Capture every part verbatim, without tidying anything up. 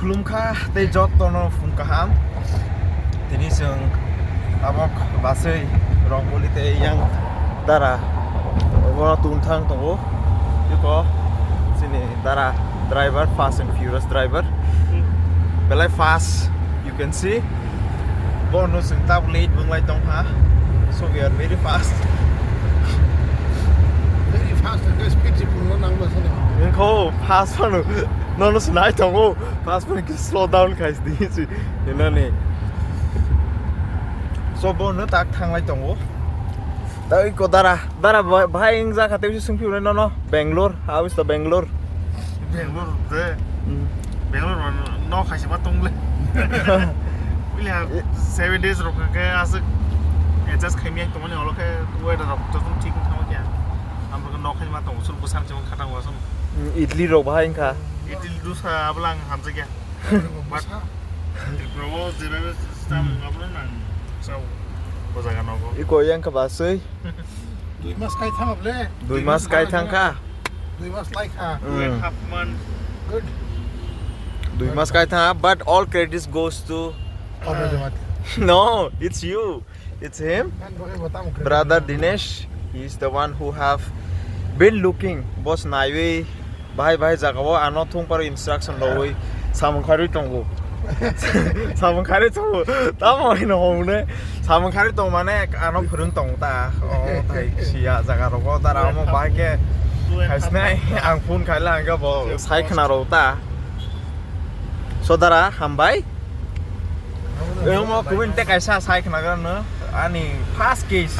Khulumkha tei jotono phung kaham. Tini chwng tabok basui rok boli tei yang dara bono tungthang tongo. Iko chini dara driver, Fast and Furious driver. Belai fast, you can see. Bono chwng tabok late wnglai tongkha. So we are very fast. Very fast, and speed si phunukna nangma sano. Wngkho fast phano. Nono se nai tongo, fast phone khe slow down khai di si, hinani. So, bono tak thanglai tongo. Tei ko dara, dara ba-, bahai wng jakha tei swngphi hwnwi nono, Bangalore, how is the Bangalore? Bangalore de. Hmm. Bangalore no, no khaisi ma tongle. Bili ha, seven days rok khe aswk adjust khaimya tongmani, olo khe weather rok joto thik wng thangma khe. Amrok no khaima tongo, sul bwsang chwng khatang wasong. Hmm, idli rok bahai wngkha. Idli dosa abla ang hamjakya. But Tripura o jebabe samung abla nang sao o jaga nogo. Iko yang khe basui. Dui mas kai thang able. Dui mas kai thang kha. Dui mas lai kha. Two and a half month. Good. Dui mas kai thang, but all credits goes to Pablo Jamatia. No, it's you. It's him, brother Dinesh. He is the one who have been looking. Boss naiwi, bahai bahai jaga o ano thung paro instruction lowi samung kharwi tongo. Samung kharwi tongo. Tamo hino hone samung kharwi tong mane ano phurung tong ta. O thai sia jaga rogo dara amo bahai ke khaisnai ang phone khaila ang ke bo sai khna ro ta. Sodara hambai. Emo kubun te kaisa sai khna gano ani first case.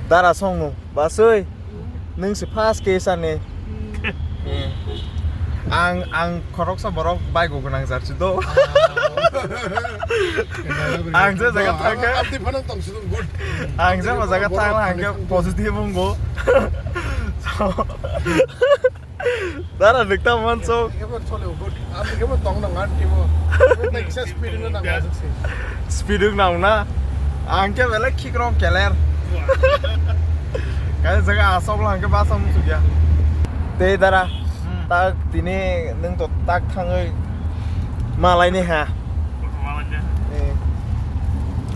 Dara songo basui. Nung si first case ani. Ang, ang khoroksa borok bai go gnang jar si do. Ang je jaga thangkhe. Ang je jaga thangla ang ke positive wnggo. So, Dara nukta manso. Speed wng nang na. Ang khe belai khikrok keler. Kaya jaga asok lang khe basa muchuk ya. Tei dara. Tak tini nung to tak thangwi malai ni ha.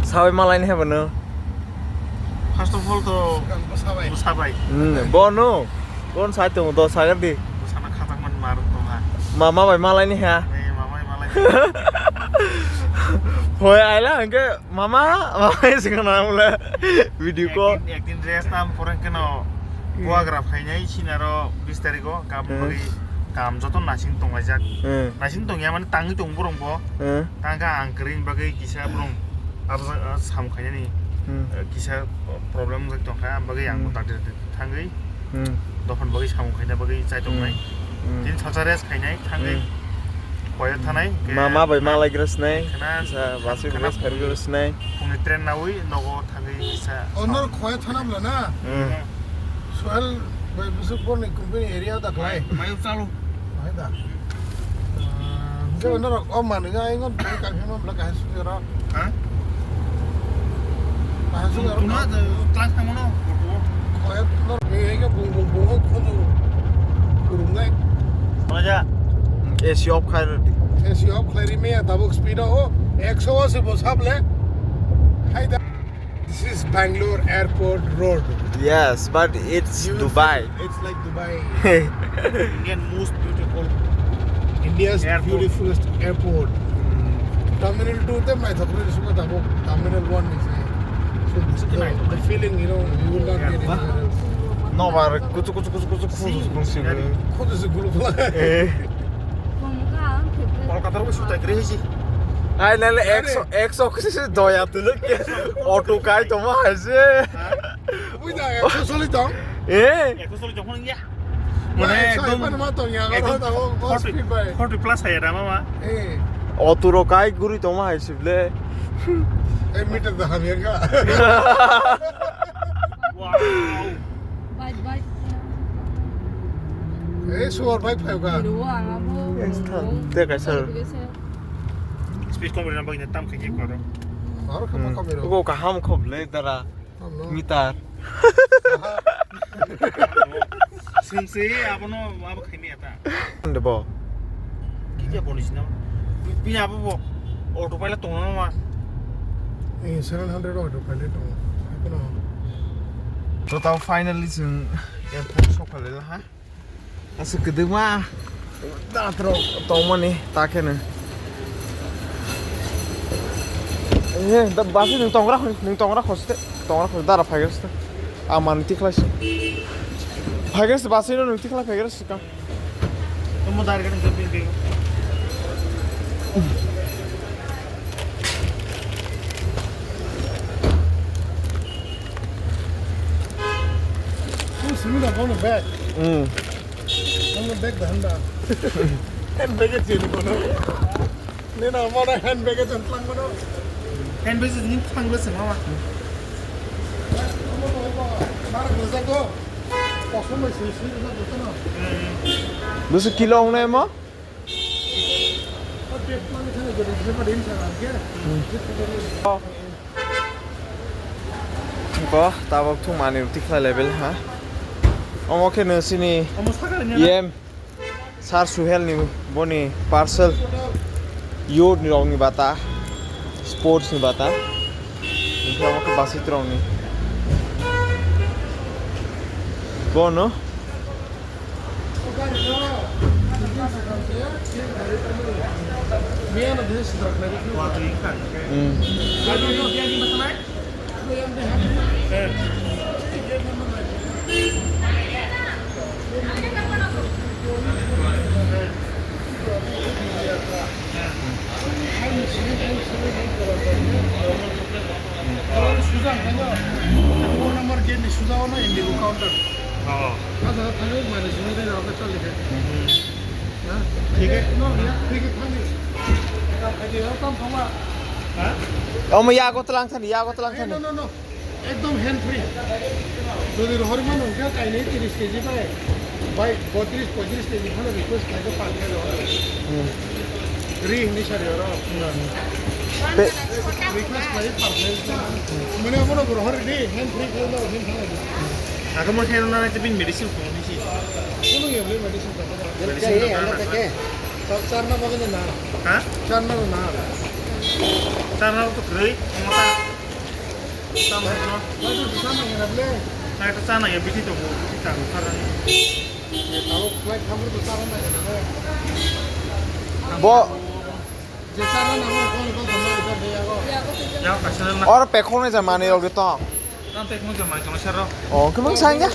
Sawi malai ni ha bono. First of all to bwsa bai. Bono. Kon sai tongo do sagar di. Bwsano khajakmani mar tongha. Mama bai malai ni ha. Mama bai malai. Hoi aila hwnkhe mama, mama sing na mule video call. Ekdin, ekdin rest tam poreng keno buagra phainai sinaro bis tariko kam bagwi kam joto nasing tonglaijak. Nasing tongya mani tangwi tong borong bo. Tangkha ang kwrwini bagwi kisa borong abo samung khainani kisa problem wngwi tongkha, ang bagwi ang bo dakti dakti thangwi dophani bagwi samung khaina bagwi chai tongnai. Tini sacha rest khainai thangwi koyo thanai. Ma, ma bai malai gra sinai. Kisa basui khana rest kharwi gra sinai. Phungni train nawi nogo thangwi kisa. Onor koyo thana bla na. Soil bai busuk borni company area da khlai. Mayu chalo. Hai da. Hwnkhe norok o manwi ai ngon bai kaiphai mamla kahai sujaro. Ha? Kahai sujaro. Tuna class tamo no. Koyo norok ni hwnkhe bung bung bung o khunu kurumnai. Maja. A C off khai rwdi. A C off khlai ri maya tabuk speed o ekso o se bo sable. Hai da. This is Bangalore Airport Road. Yes, but it's Dubai. It's like Dubai. Indian most beautiful India's beautifulest airport. Terminal two te mai thok ri suka tabo terminal one ni sai. So the, the feeling, you know, you will not get it anywhere else. No bar kuchu kuchu kuchu kuchu kuchu kuchu. Kuchu kuchu kuchu. Eh. Kolkata ro sutai kre hisi. Ai le le ekso ekso kuchu doya tu le. Auto kai tongma hai se. Buida, ekso soli tong. Eh? Ekso soli tong ya. Mane ekdom ma tong ya, forty plus hai da mama. Eh. Auto ro kai guri tongma hai se ble. Ek meter da ham ya ka. Wow. Bye bye. Eh, suar bike phai ka. Te kaisa. Speed kom ri na bagina tam khe koro. Aro kama kom ro. Ko kaham khob le dara. Meter. Sungsi abono abo khaini ata. Ande bo. Ya, boni sina. Bini abo bo auto pilot tong ma. Eh, seven hundred auto pilot tong. Ako no. To tao finally chwng airport sokha le ha. Aswk kwdwma. Da tro tong mani ta khe no. Eh, da basi nwng tong ra khon, nwng tong ra khon ste. Tong ra khon dara phai gra ste. Aman tikhlai se. Phai gra ste basi no nwng tikhlai phai gra ste kang. Tamo dar gani jabin bego. Simi da kono bag. Hmm. Kono bag da handa. Kan bag e chini kono. Nina mana handbag e chwng tlang mano. Handbag chwng tlang le chwng mama. Mara gojak go. Kosom bai sui sui gojak go no. Bwswk kilo wngnai omo? O pet mani thani gori se ma din sa ke. Ko tabok thung mani tikla level ha. Omo khe no sini. Omo sakha ni. Yem. Sir Suhel ni boni parcel, youth ni rok ni bata, sports ni bata, hingke omo khe basit rok ni bono. Hmm. Suja hwnkhe no, phone number gate ni suja o no Indigo counter. Oh. Ah jaga thangwi mane simi dai rok chali khe. Hmm. Ha? Thik hai. No, ya, thik hai, thangwi. Ka phai de, kam thangma. Ha? Omo yago tlang thani, yago tlang thani. No, no, no. Ekdom hand free. Jodi rohorwi mano hwnkhe kainwi tris kg bai, bai botris poitris kg phano request khlaikhe pang khe rohor. Hmm. Ri hwnwi sari oro. Te- Request khlai pang khlai. Mane abono rohor di hand free khlai no hin thang. Ako mo khe na te bin medicine ko ni si. Kuno ye medicine ko. Medicine ko na. Char na bagwi na. Ha? Char na na. Char na to khlai. Mata. Tamo no. Nai to sana ya ble. Nai to sana ya bisi to bo. Bisi ta ko sana. Tamo flight khamro to sana na ya. Bo. Je sana na mo kon kon sama ita de ya go. Ya ka sana na. Oro pekhong ne jamani ogi to. Tamo pekhong jamani to sero. Oh, kemang sangya?